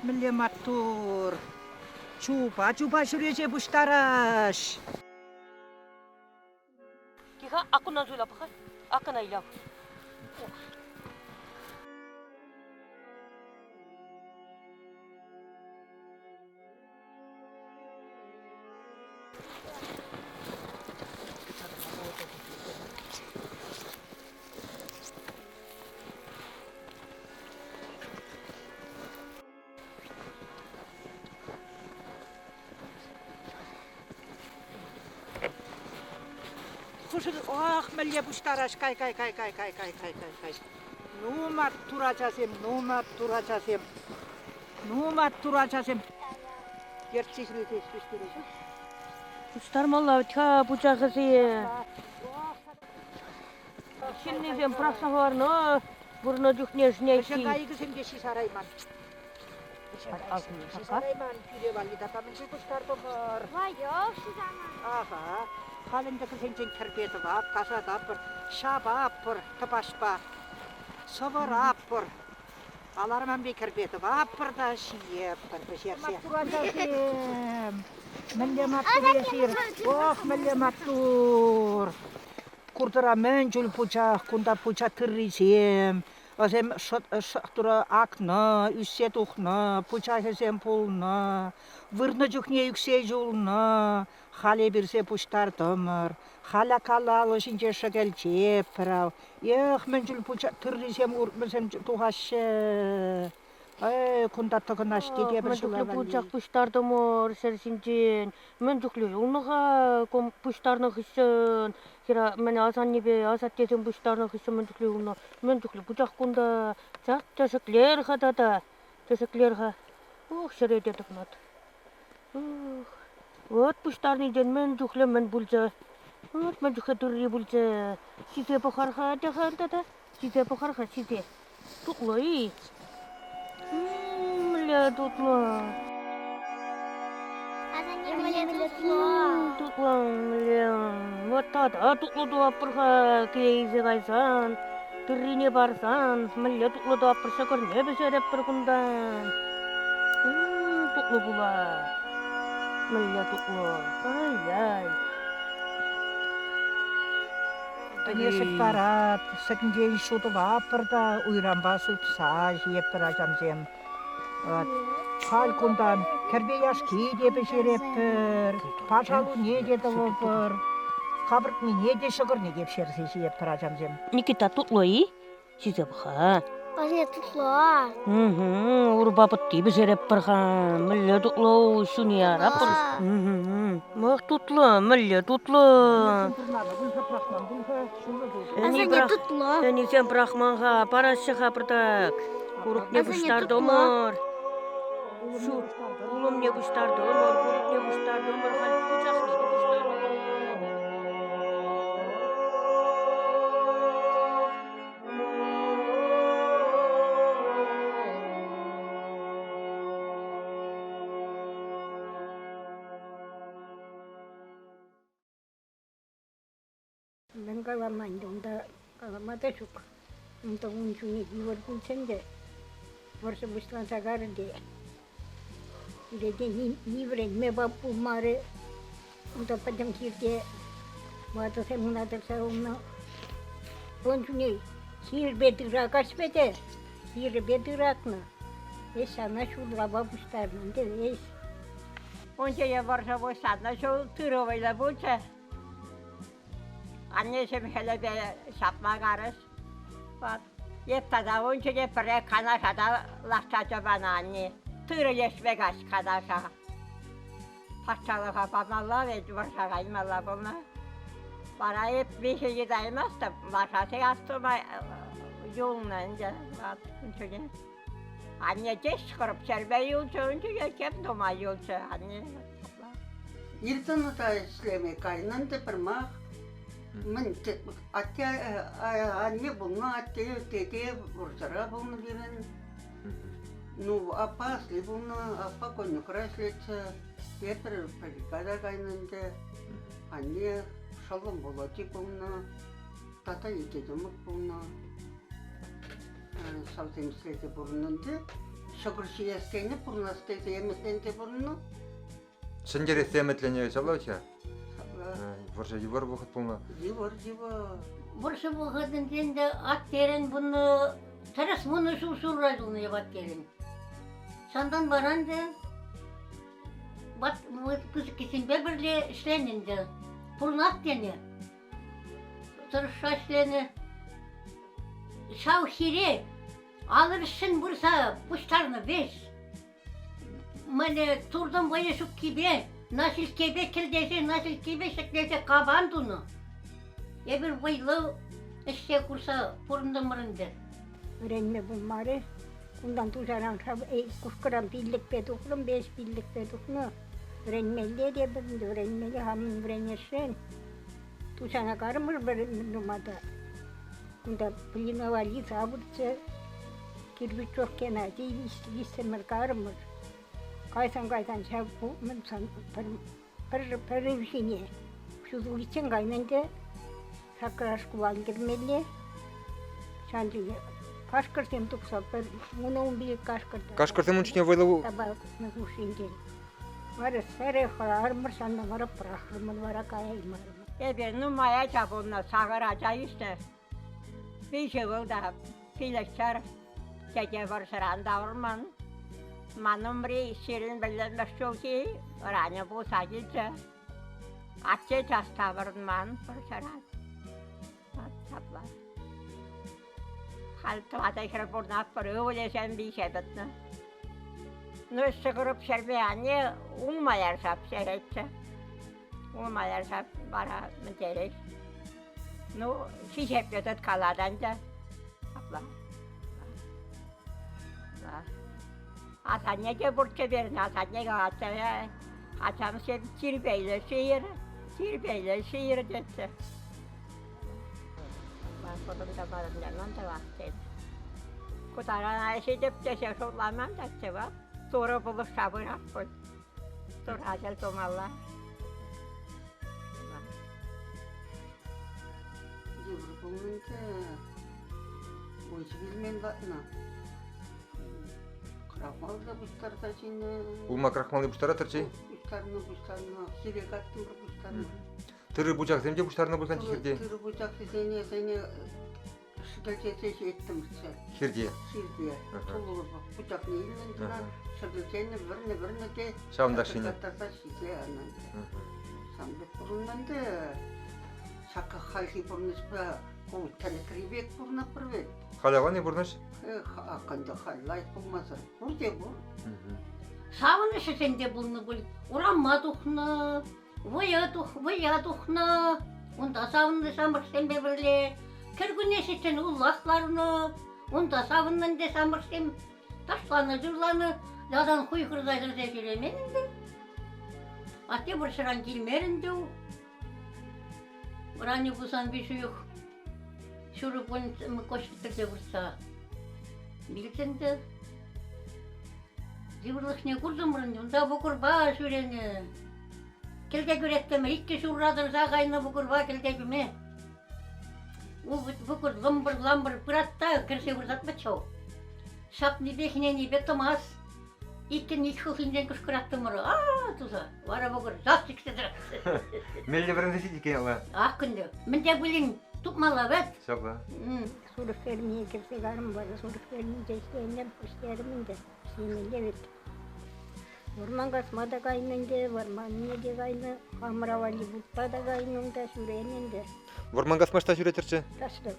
Мӗнле маттур! Чупа-чупа ҫӳресе пуҫтараҫ. Тиха, аккунан суйла пӑх-ха. Аккана иляв. Хӑшӗ ах, мӗнле пуҫтараҫ, кай, кай, кай, кай, кай, кай, кай, кай, кай. Ну, маттур ачасем, ну, маттур ачасем. Ну, маттур ачасем. Ертсе ҫӳресе ӗҫлеҫтереҫ. Пуҫтармалла вӗт-ха пучахӗсене. Ҫыннисем пӑрахса хӑварнӑ вырнӑ чухне Вӗсен кайӑкӗсем те ҫисарайман. Ҫисарайман пире валли тата мӗншӗн пуҫтартӑмӑр? Аха. Халь ӗнтӗ кӗсенчен кӗрпе тӑвап, тасатапӑр, ҫапапӑр тӑпачпа, сӑвӑрапӑр. Аларман пек кӗрпе тӑвапӑр та ҫиеппӗр пӗҫерсе. Маттур ачасем! Мӗнле маттур эсир? Ох, мӗнле маттур! Куртӑра мӗн чуль пучах, кунта пуча тыррисем, вӗсем шӑт акнӑ, ӳссе тухнӑ, пучахӗсем пулнӑ, вырнӑ чухне ӳксе юлнӑ, халь эпирсе пуҫтартӑмӑр, халь акалалӑ ҫинче шӗкӗлчеппӗр ав. Эх, мӗн чуль пуча тыррисем уртмӑсем тухаҫҫӗ. Эй, кунта тӑкӑнаҫ-ҫке тепӗр Мӗн ҫула чухлӗ валли. пучах пуҫтартӑмӑр ҫӗр ҫинчен. Мӗн чухлӗ юлнӑ-ха пуҫтарнӑ хыҫҫӑн. Хӗра мӗн асаннепе асаттесем пуҫтарнӑ хыҫҫӑн мӗн чухлӗ юлнӑ. Мӗн чухлӗ пучах кунта. Чак тӗшӗклер-ха тата. Тӗшӗклер-ха. Ух, ҫӗре те тӑкмат. Ух, вот пуҫтарнинчен мӗн чухлӗ мӗн пулчӗ. Вот мӗн чухлӗ тырри пулчӗ. Ҫисе пӑхар-ха тата тата. Ҫисе пӑхар-ха, ҫисе. Тутлӑ-и? Мӗнле тутлӑ. Асанне мӗнле тутлӑ. Тутлӑ, мӗнле. Вот тата тутлӑ тӑватпӑр-ха киле илсе кайсан, тыррине парсан, мӗнле тутлӑ тӑватпӑр, ҫӑкӑрне пӗҫеретпӗр кунтан. Тутлӑ пулать. Мӗнле тутлӑ. Ай-яй. Ӗне сӗт парать, сӗтӗнчен ҫу тӑватпӑр та уйранпа сыпса ҫиетпӗр ачамсем. Вот. Халь кунтан кӗрпе яшки те пӗҫеретпӗр, пашалуне те тӑвӑпӑр, капӑртнине те, ҫӑкӑрне те пӗҫерсе ҫиетпӗр ачамсем. Никита, тутлӑ-и? Ҫисе пӑх-ха. Пашне тутлӑ. Урпа пӑтти пӗҫеретпӗр-ха. Мӗнле тутлӑ ҫуне яратпӑр. Мах тутлӑ, мӗнле тутлӑ. Асанне тутлӑ. Ӗнисем пӑрахман-ха, параҫҫӗ-ха пӑртак. Курӑкне пуҫтартӑмӑр. Улӑмне пуҫтартӑмӑр, курӑкне пуҫтартӑмӑр, халь пучахне те пуҫтартӑмӑр. Мӗн калама ӗнтӗ, унта калама та ҫук. Унта ун чухне йывӑр пулчӗ ӗнтӗ. Вӑрҫӑ пуҫланса карӗ те. Пире те ни вӗренме пулмарӗ. Унта пӗтӗм хирте ватӑсем кӑна тӑрса юлнӑ. Ун чухне хирпе тырра каҫпе те хирӗпе тыратнӑ. Эс ҫавна ҫурлапа пуҫтарнӑ ӗнтӗ, эс. Унччен вӑрҫӑ пуҫланнӑ ҫул тырӑ вӑйлӑ пулчӗ. Аннесем хӗлӗпе ҫапма карӗҫ. Вот. Эп тата ун чухне пӗрре Канаша та лартса панӑ анне. Тырӑ леҫме каҫ Канаша. Патшалӑха памалла вӗт, вӑрҫа каймалла пулнӑ. Вара эп виҫӗ йытаймастӑп, лашасем астума юлнӑ ӗнтӗ. Вот, ун чухне. Анне теҫ хӑрӑп ҫӗрпе юлчӗ, ун чухне тем тума юлчӗ анне. Ир тӑнӑ та ӗҫлеме кайнӑ ӗнтӗ пӗрмах. Мӗн атте анне пулнӑ, атте, тете вӑрҫӑра пулнӑ пирӗн. Ну, аппа асли пулнӑ, аппа конюхра ӗҫлетчӗ. Эпир бригада кайнӑ ӗнтӗ. Анне шӑллӑм Володи пулнӑ. Тата икӗ йӑмӑк пулнӑ. Ҫавсем ӗҫлесе пурӑннӑ ӗнтӗ. Ҫӑкӑр ҫиес тенӗ, пурӑнас тесе ӗмӗтленсе пурӑннӑ. Ҫӗнтерессе ӗмӗтленнӗ ҫапла-ччӗ? Ҫапла. Вӑрҫӑ йывӑр вӑхӑт пулнӑ. Йывӑр, йывӑр. Вӑрҫӑ вӑхӑтӗнчен те аттерен пулнӑ, тӗрӗс вунӑ ҫул ҫурра юлнӑ эп аттерен. Ҫантан вара ӗнтӗ пысӑккисемпе пӗрле ӗҫленӗ ӗнтӗ. Пурӑнас тенӗ. Тӑрӑшса ӗҫленӗ. Ҫав хире алӑ вӗҫҫӗн пырса пуҫтарнӑ веҫ. Мӗне туртӑм вӑйӗ ҫуккипе, наҫилккепе кӗлтесе, наҫилккепе ҫӗклесе капан тунӑ. Эпир вӑйлӑ ӗҫсе курса пурӑнтӑмӑр ӗнтӗ. Вӗренме пулмарӗ. Унтан Туҫаран Кушкӑран пиллӗкпе тухрӑм, веҫ пиллӗкпе тухнӑ. Вӗренмелле те вӗренмелле, хамӑн вӗренесшӗн. Туҫана карӑмӑр вӗреннӗ нума та. Унта Блинова Лиза пурччӗ, Кирпичев Геннадий виҫсӗмӗр карӑмӑр. Кайсан-кайсан ҫав мӗн сан пӗр, пӗр, пӗр ҫине ҫутӑличчен кайнӑ ӗнтӗ. Саккӑра шкула ӗлкӗрмелле. Ҫавӑн чухне кашкӑрсем тухса пӗр 10-15 кашкӑр Кашкӑрсем ун чухне вӑйлӑ тапалнӑ хушшинчен. Вара сӗре хӑрарӑмӑр, ҫавна вара пӑрахрӑмӑр, вара каяймарӑмӑр. Эпир нумай ача пулнӑ, сакӑр ача ӳснӗ. Виҫӗ ывӑл та пилӗкҫӗр тете вӑрҫӑран таврӑнман. Ман умри ҫирӗм пӗлтермӗш ҫулхи ранӗ пулса килчӗ. Атте час таврӑнман вӑрҫӑран. Ҫапла. Халь тӑватӑ хӗр пурӑнатпӑр, ывӑлӗсем виҫе пӗтнӗ. Ну, ҫӑкӑр пӗҫерме анне улма ярса пӗҫеретчӗ. Улма ярса вара мӗнтерет. Ну, хисеплӗ тыткалать ӗнтӗ. Апла. Асанне те пурччӗ пирӗн, асанне калатчӗ, ачамсем тирпейлӗ ҫийӗр, тирпейлӗ ҫийӗр тетчӗ. Пурӑнса парӑнтарман тӑвах тет. Ку тарана ҫитӗп тесе шутламан тетчӗ вӑл. Турӑ пулӑшса пырать пуль. Турра тӗл тумалла. Йывӑр пулнӑ ӗнтӗ. Выҫӑ вилмен ватнӑ. Крахмал та пуҫтарса ҫинӗ. Улма крахмалне пуҫтаратӑр-ши? Пуҫтарнӑ, пуҫтарнӑ. Хире каттӑмӑр пуҫтарнӑ. Тырӑ пучахсем те пуҫтарнӑ пулсан хирте? Тырӑ пучахсене сене шӗкӗлчесе ҫиеттӗмӗрччӗ. Хирте? Хирте. Тулӑ пучахне илнӗ тӑна, шӗкӗлченӗ, вӗрнӗ, вӗрнӗ те Ҫавӑнтах ҫинӗ. Таса ҫисе янӑ. Сан пек пурӑннӑ ӗнтӗ. Ҫак хальхи пурнӑҫпа ку тӗлӗкри пек пурӑнатпӑр вӗт. Халь аван-и пурнӑҫ? Эх, акӑнтӑ халь лайӑх пулмасӑр. Пурте пур. Савӑнӑҫӗсем те пулнӑ пуль. Урамма тухнӑ, Вӑйӑ тух, вӑййа тухнӑ. Унта савӑннӑ ҫамрӑксемпе пӗрле. Кӗркунне ҫитсен уллах ларнӑ. Унта савӑннӑ ӗнтӗ ҫамрӑксем. Ташланӑ, юрланӑ. Ялтан хуйхӑрса кӗрсе ҫӳремен ӗнтӗ. Атте вӑрҫӑран килмерӗ ӗнтӗ. Ранӗ пулсан виҫ уйӑх ҫурӑ госпитальте выртса вилчӗ ӗнтӗ. Йывӑрлӑхне куртӑмӑр ӗнтӗ, унта вӑкӑрпа ҫӳренӗ. Кӗлте кӳреттӗмӗр, иккӗ ҫурра тӑрса кайнӑ вӑкӑрпа кӗлте кӳме. Вӑкӑр лӑмпӑр-лампӑр пырать та кӗрсе выртатмаччӗ вӑл. Ҫапнипе, хӗненипе тӑмасть. Иккӗн ик хӑлхинчен кӑшкӑраттӑмӑр, а туса. Вара вӑкӑр сас сиксе тӑрать. Меллӗ вӗренсе ҫитекен алла. Ах, ӗнтӗ. Мӗн те пулин тупмалла вӗт. Ҫапла. Сурӑх фермине кӗрсе карӑм вара сурӑх ферминче ӗҫленӗ, ӗҫлерӗм ӗнтӗ. Ӗҫлемелле вӗт. Вӑрман касма та кайнӑ ӗнтӗ, вӑрманне те кайнӑ, хамӑра валли вутта та кайнӑ унта, ҫӳренӗ ӗнтӗ. Вӑрман касма ӑҫта ҫӳретӗрччӗ? Таҫта.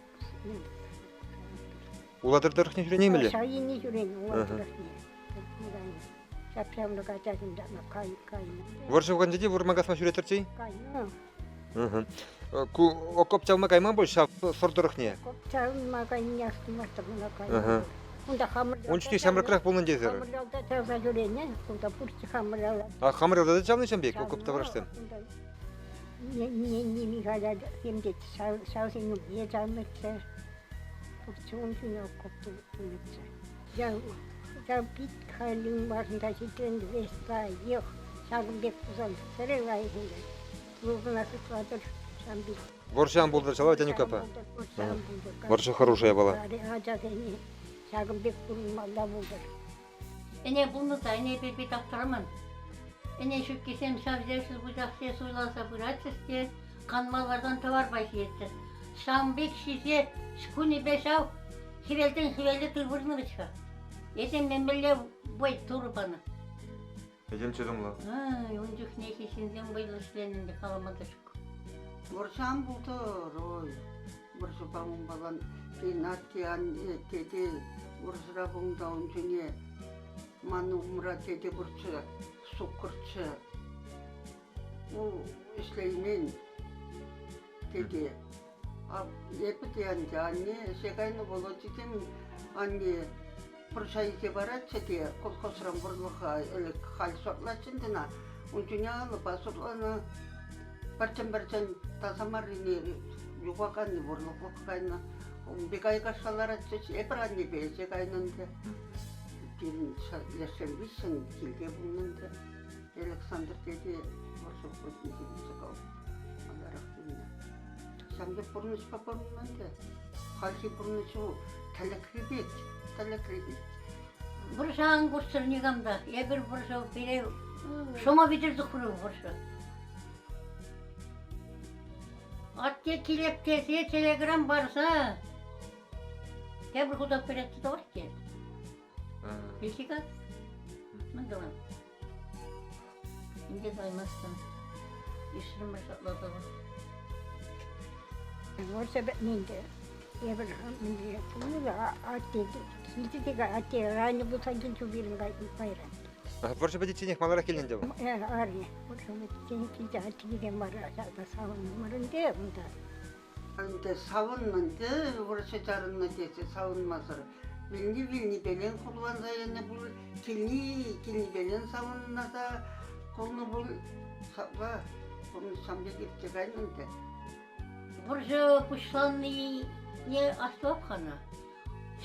Улатӑр тӑрӑхне ҫӳренеймелле? Ҫав енне ҫӳренӗ, Улатӑр тӑрӑхне. Ҫап-ҫамрӑк ачасем кайнӑ. Вӑрҫӑ вӑхӑтӗнче те вӑрман касма ҫӳретӗрччӗ-и? Кайнӑ. Ку окоп чавма кайман пуль ҫав сӑр тӑрӑхне? Окоп чавма кайнине астумастӑп, ӑна кайнӑ. Унта хамӑр Ун чухне ҫамрӑкрах пулнӑ тесӗр. Хамӑр ялта чавса ҫӳренӗ, кунта пурччӗ хамӑр яла. А хамӑр ялта та чавнӑ ҫам пек окоп таврашсем? Не Михаля тем тет, ҫавсен умне чавнӑччӗ. Пурччӗ ун ҫине окоп тунӑччӗ. Ҫав пит халь башында ҫитрен весь лайӑх, ҫакӑн пек тусан сӗре лайӑх ӗнтӗ. Службӑна сыхлатӑр ҫам пек. Вӑрҫӑ ан пултӑр, ҫала Тянюк аппа. Вӑрҫӑ хӑрушӑ япала. Ачасене ҫакӑн пек пурӑнмалла пултӑр. Ӗне пулнӑ та ӗнепе пит аптӑраман. Ӗне ҫуккисем ҫав ешӗл пучахсене суйласа пыратчӗҫ те канма ларсан тӑварпа ҫиетчӗҫ. Ҫавӑн пек ҫисе кунӗпе ҫав хӗвелтен хӗвеле тыр вырнӑ вӗт-ха. Этем мӗнле вӑй Турӑ панӑ. Этем чӑтӑмлӑ. Ай, ун чухнехи ҫынсем вӑйлӑ ӗҫленӗ ӗнтӗ, калама та ҫук. Вӑрҫӑ ан пултӑр, ой. Вӑрҫӑпа унпалан пирӗн атте, анне, тете вӑрҫӑра пулнӑ ун чухне ман умра тете пурччӗ, суккӑрччӗ. Ну, ӗҫлеймен тете. Эпӗ те ӗнтӗ анне ӗҫе кайнӑ Володьӑсем анне пӑрҫа илсе паратчӗ те колхозран вӑрлӑха ӗлӗк халь сортлатчӗ ӗнтӗ ӑна. Ун чухне алӑпа сортланӑ. Пӗрчӗн-пӗрчӗн таса маррине юхаканни вӑрлӑхлӑх кайнӑ. Ун пек айкашса ларатчӗҫ. Эпир аннепе ӗҫе кайнӑ ӗнтӗ. Пирӗн лешсем виҫҫӗн килте пулнӑ ӗнтӗ. Александр тете вӑрҫӑ вӑхӑтӗнче вилсе маларах вилнӗ. Ҫавӑн пек пурнӑҫпа пурӑннӑ ӗнтӗ. Хальхи пурнӑҫ тӗлӗкри пек, тӗлӗкри пек. Вӑрҫӑ ан курччӑр никам та. Эпир вӑрҫӑ пире шӑмӑ витӗр тухрӗ вӑрҫӑ. Атте килеп тесе телеграмм парса тепӗр хут операци тӑвать те. Песика? Мӗн тӑван? Инке тӑваймастӑн. Ишрӗмӗр ҫапла тӑвӑн. Вӑрҫӑ пӗтнӗ ӗнтӗ. Эпир мӗнле пулнӑ та атте килчӗ те атте ранӗ пулсан килчӗ пирӗн кайран. Вӑрҫӑ пӗтичченех маларах килнӗ ӗнтӗ вӑл. Арне. Вӑрҫӑ пӗтиччен килчӗ атте килсен вара ҫакна савӑнтӑмӑр ӗнтӗ унта. Ӗнтӗ савӑннӑ ӗнтӗ, вӑрҫӑ чарӑннӑ тесе савӑнмасӑр. Вилни вилнипелен хурланса янӑ пуль, килни килнипелен савӑннаса кулнӑ пуль. Ҫапла пурнӑҫ ҫам пек иртсе кайнӑ ӗнтӗ. Вӑрҫӑ пуҫланнине астӑвап-ха ӑна.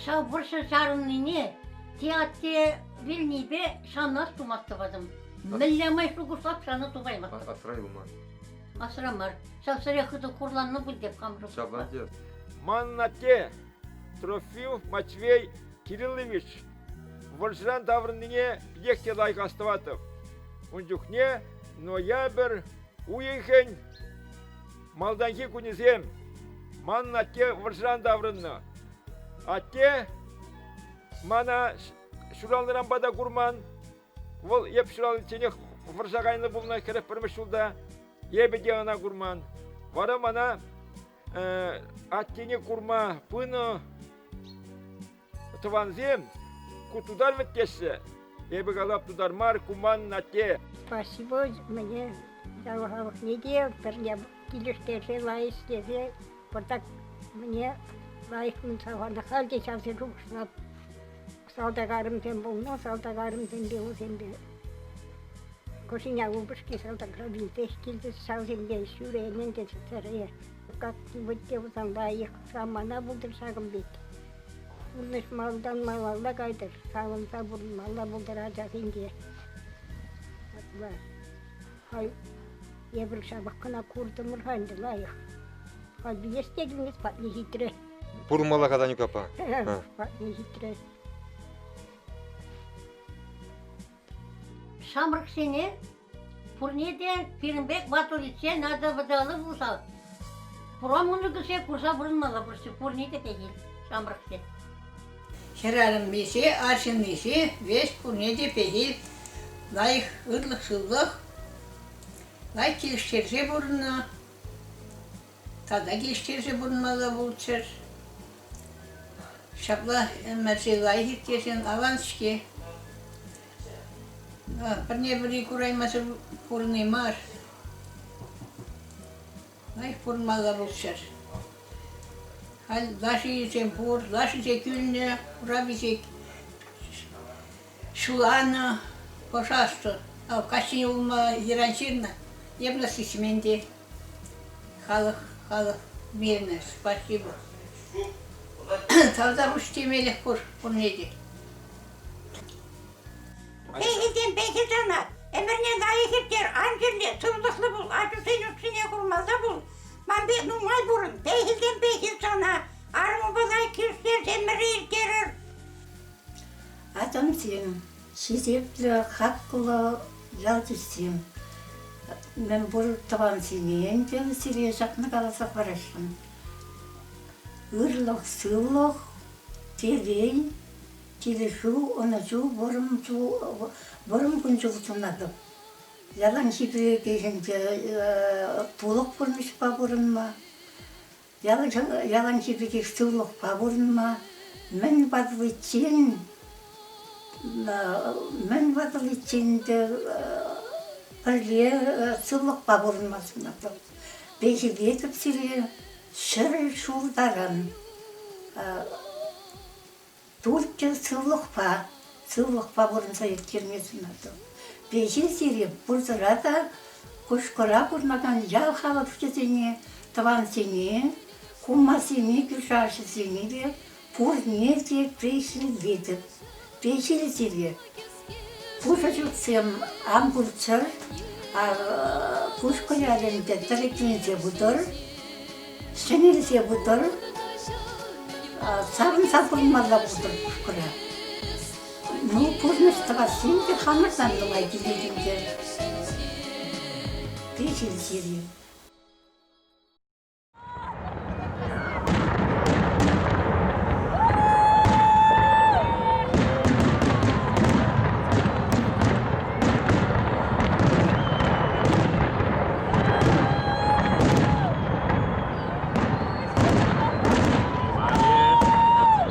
Ҫав вӑрҫӑ чарӑннине те атте вилнипе шанас тумастӑп. Мӗнле май шухӑшлап шана тупаймастӑп. Асра юлман. Асра мар. Ҫав сӗре хытӑ хурланнӑ пуль теп хам Ҫапла те. Манӑн атте Трофимов Матвей Кириллович вӑрҫӑран таврӑннине питех те лайӑх астӑватӑп. Ун чухне ноябрь уйӑхӗн Малтанхи кунӗсем манӑн атте вӑрҫӑран таврӑннӑ. Атте мана ҫуралнӑранпа та курман. Вӑл эп ҫураличченех вӑрҫа кайнӑ пулнӑ 41 ҫулта. Эпӗ те ӑна курман. Вара мана аттене курма пынӑ Тӑвансем, ку тутар вӗт теҫҫӗ. Эпӗ калап тутар мар, ку манӑн атте. Спасибо мне ял халӑхне те пӗрле килӗштерсе лайӑх ӗҫлесе пӑртак мне лайӑх мӗн халь те ҫавсем шухӑшлап. Салтак арӑмсем пулнӑ, салтак арӑмсемпе усемпе Кӑшиня упӑшки салтакра вилсех килчӗ, ҫавсемпе ҫӳренӗ ӗнтӗ сӗре. Как-нибудь те пулсан лайӑх самана пултӑр ҫакӑн пек. Пурнӑҫ малтан малалла кайтӑр, савӑнса пурӑнмалла пултӑр ачасен те. Ҫапла. Халь эпир ҫапах кӑна куртӑмӑр-ха ӗнтӗ лайӑх. Халь вилес те килмест, патне ҫитрӗ. Пурӑнмалла-ха, Танюк аппа. Патне ҫитрӗ. Ҫамрӑксене пурне те пирӗн пек ватӑличчен надо вӑталӑх пулса пура мӑнукӗсене курса пурӑнмалла пурне те пехил ҫамрӑксен. Хӗрарӑммисе, арҫыннисе веҫ пурне те пехил лайӑх ырлӑх-сывлӑх, лайӑх килӗштерсе пурӑннӑ. Тата килӗштерсе пурӑнмалла пулччӑр. Ҫапла ӗмӗрсе лайӑх ирттерсен аван-ҫке. Пӗрне-пӗри кураймасӑр пурӑнни мар. Лайӑх пурӑнмалла пулччӑр. Халь лашисем пур, лашисе кӳлнӗ, ураписе ҫуланӑ, пӑшастӑ. Ав каҫхине улма йӑран ҫырнӑ, эп сисмен те. Халӑх, халӑх мирнӗ, спасибо. Тавтапуҫ темелӗх пур пурне те. Пехилтен пехил сана, ӗмӗрне лайӑх ирттер, ан чирле, сывлӑхлӑ пул, ачусен усшине курмалла пул. Ман пек нумай пурӑн, пехилтен пехил сана, арӑмупа лайӑх килӗштерсе ӗмӗре ирттерӗр. Ачамсем, хисеплӗ, хаклӑ ялтисем, мӗнпур тӑвансене ӗнтӗ сире ҫакна каласа парасшӑн. Ырлӑх, сывлӑх, телей, килӗшӳ, ӑнӑҫу, вӑрӑм ҫул, вӑрӑм кун-ҫул сунатӑп. Яланхи пекехӗнче тулӑх пурнӑҫпа пурӑнма, яланхи пекех сывлӑхпа пурӑнма, мӗн ватӑличчен мӗн ватӑличчен те пӗрле сывлӑхпа пурӑнма сунатӑп. Пехилетӗп сире 100 ҫул таран. Пурте сывлӑхпа, сывлӑхпа пурӑнса ирттерме сунатӑп. Пехил сире пурсӑра та Кушкӑра пурӑнакан ял халӑхӗсене, тӑвансене, кумасене, кӳршӗ-аршӑсене те пурне те пехиллетӗп. Пехил сире пушӑ ҫуртсем ан пулччӑр, Кушкӑ ялӗнче тӗрекленсе пытӑр, ҫӗнелсе пытӑр, савӑнса пурӑнмалла пултӑр Кушкӑра. Ну, пурнӑҫ тӑвасси ӗнтӗ хамӑртан нумай килет ӗнтӗ. Пехил сире.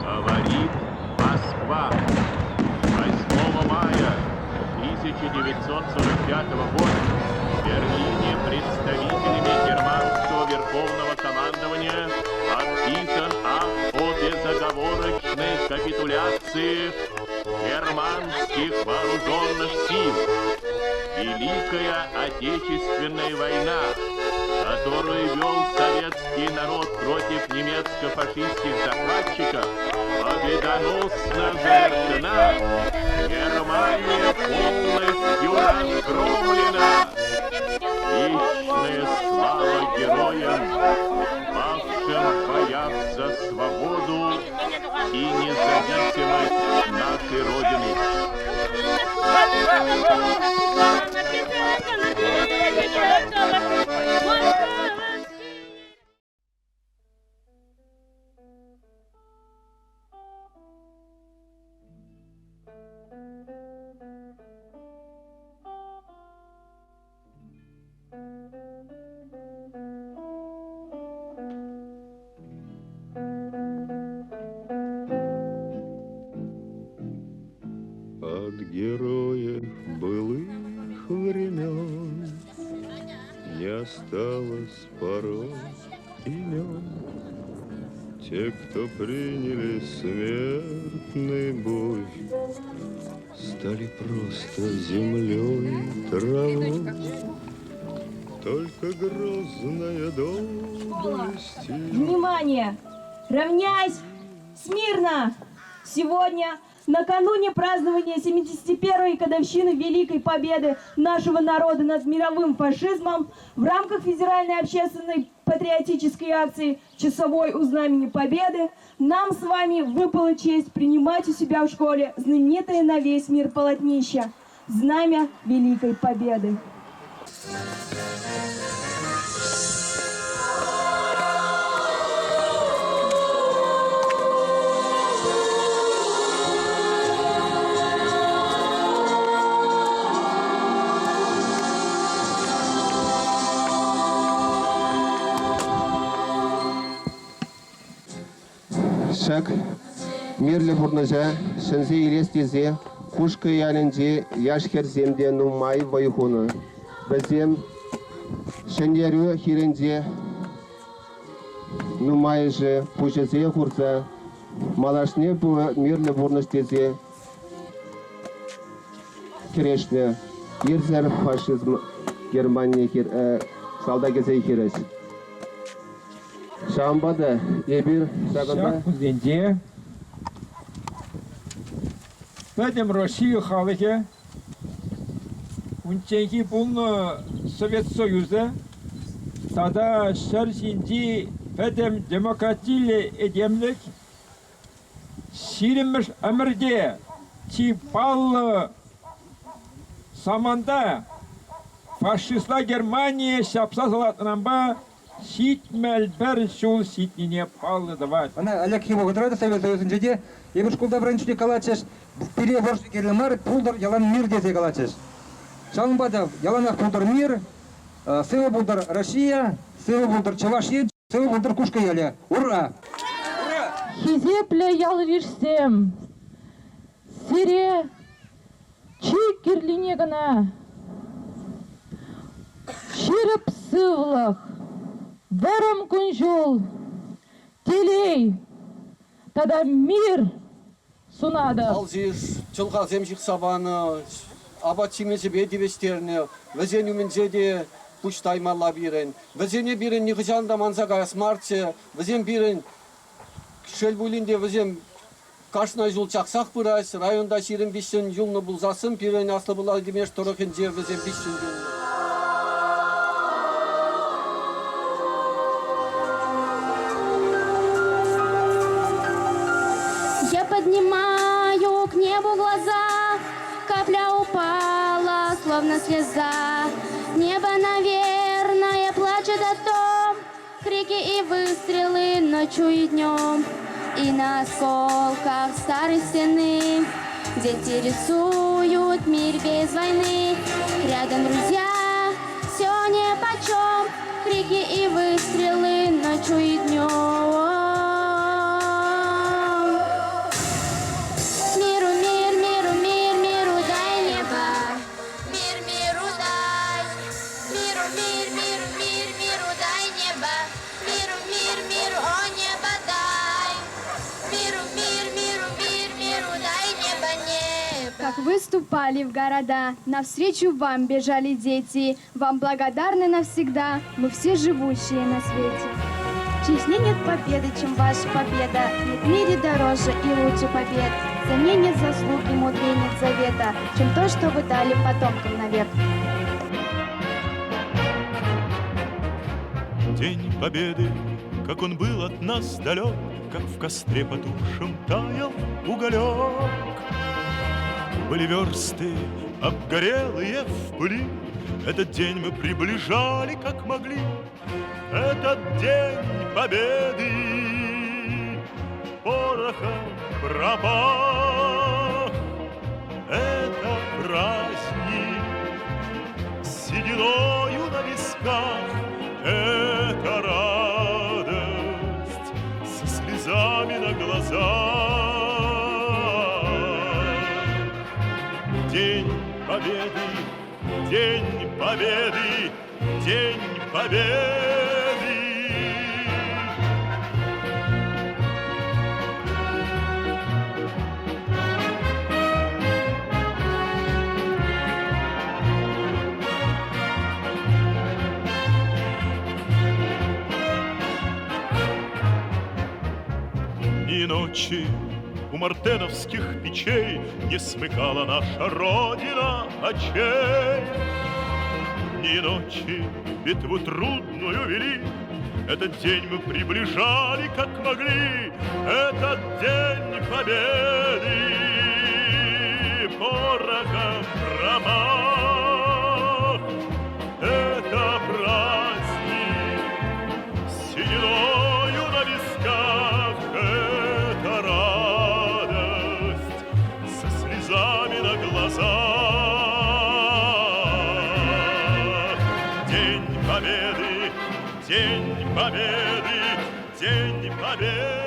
Говорит Москва. 8 мая 1945 года в Берлине представителями германского верховного командования подписан акт о безоговорочной капитуляции германских вооруженных сил. Великая Отечественная война, которую вел советский народ против немецко-фашистских захватчиков, победоносно завершена. Германия полностью разгромлена. Вечная слава героям, павшим в боях за свободу и независимость нашей Родины. От героев былых времен Не осталось порой имен. Те, кто приняли смертный бой, Стали просто землей травой. Только грозная доблесть Внимание! Равняйсь! Смирно! Сегодня, накануне празднования 71-й годовщины Великой Победы нашего народа над мировым фашизмом, в рамках Федеральной общественной патриотической акции «Часовой у Знамени Победы» нам с вами выпала честь принимать у себя в школе знаменитое на весь мир полотнище «Знамя Великой Победы». Ҫак мирлӗ пурнӑҫа ҫӗнсе илес тесе Кушкӑ ялӗнчи яш-хӗрсем те нумай вӑй хунӑ. Вӗсем Ҫӗнтерӳ хирӗнче нумайӑшӗ пуҫӗсене хурса малашне мирлӗ пурнӑҫ тесе кӗрешнӗ. Ирсӗр фашизм Германие салтакӗсен хирӗҫ. Ҫавӑнпа та эпир ҫакӑнта... Ҫак кунсенче пӗтӗм Россия халӑхӗ унчченхи пулнӑ Совет Союзӗ тата ҫӗр ҫинчи пӗтӗм демократиллӗ этемлӗх ҫирӗммӗш ӗмӗрте чи паллӑ саманта фашистла Германие ҫапса салатнӑранпа 71 ҫул ҫитнине паллӑ тӑвать. Ӑна ӗлӗкхи вӑхӑтра та Совет Союзӗнче те эпир шкулта вӗреннӗ чухне калатчӗҫ, пире вӑрҫӑ кирлӗ мар, пултӑр ялан мир тесе калатчӗҫ. Ҫавӑнпа та яланах пултӑр мир, сывӑ пултӑр Россия, сывӑ пултӑр Чӑваш Ен, сывӑ пултӑр Кушкӑ ялӗ. Ура! Хисеплӗ ял-йышсем, сире чи кирлине кӑна ҫирӗп сывлӑх, вӑрӑм кун-ҫул, телей тата мир сунатӑп. Алсиш чӑлхасем ҫыхса панӑ, апат-ҫимӗҫӗпе тивӗҫтернӗ. Вӗсен умӗнче те пуҫ таймалла пирӗн. Вӗсене пирӗн нихӑҫан та манса каяс марччӗ. Вӗсем пирӗн, шел пулин те, вӗсем Кашни ҫул чаксах пырать. Районта 23-ҫӗн юлнӑ пулсассӑн пирӗн Аслӑ Пӑла Тимеш тӑрӑхӗнче вӗсем виҫҫӗн юлнӑ. Я поднимаю к небу глаза, Капля упала, словно слеза. Небо, наверное, плачет о том, Крики и выстрелы ночью и днем. И на осколках старой стены Дети рисуют мир без войны. Рядом друзья, все нипочем. Крики и выстрелы ночью и днем. Миру мир, миру мир, миру дай небо. Мир миру дай. Миру мир, миру мир, миру дай небо. Миру мир, миру, о небо дай. Миру мир, миру мир, миру дай небо, небо. Как выступали в города, навстречу вам бежали дети. Вам благодарны навсегда, мы все живущие на свете. Честнее нет победы, чем ваша победа. Нет в мире дороже и лучше побед. За ней нет заслуг и мудрее нет завета, чем то, что вы дали потомкам навек. День Победы, как он был от нас далек, Как в костре потухшем таял уголек. Были версты, обгорелые в пыли, Этот день мы приближали, как могли. Этот день Победы порохом пропах. Это праздник с сединою на висках, Это радость со слезами на глазах. День Победы, День Победы, День Победы! Дни и ночи у мартеновских печей Не смыкала наша Родина очей. Дни и ночи битву трудную вели, Этот день мы приближали, как могли, Этот день победы порохом пропах. Это праздник с сединою на висках, Это радость со слезами на глазах. День Победы, День Победы, День Победы!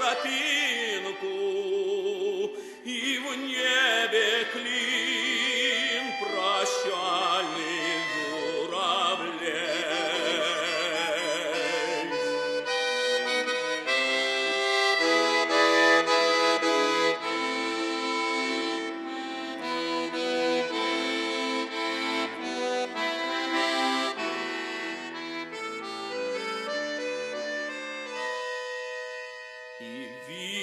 тропинку, И в небе клин прощальных журавлей. И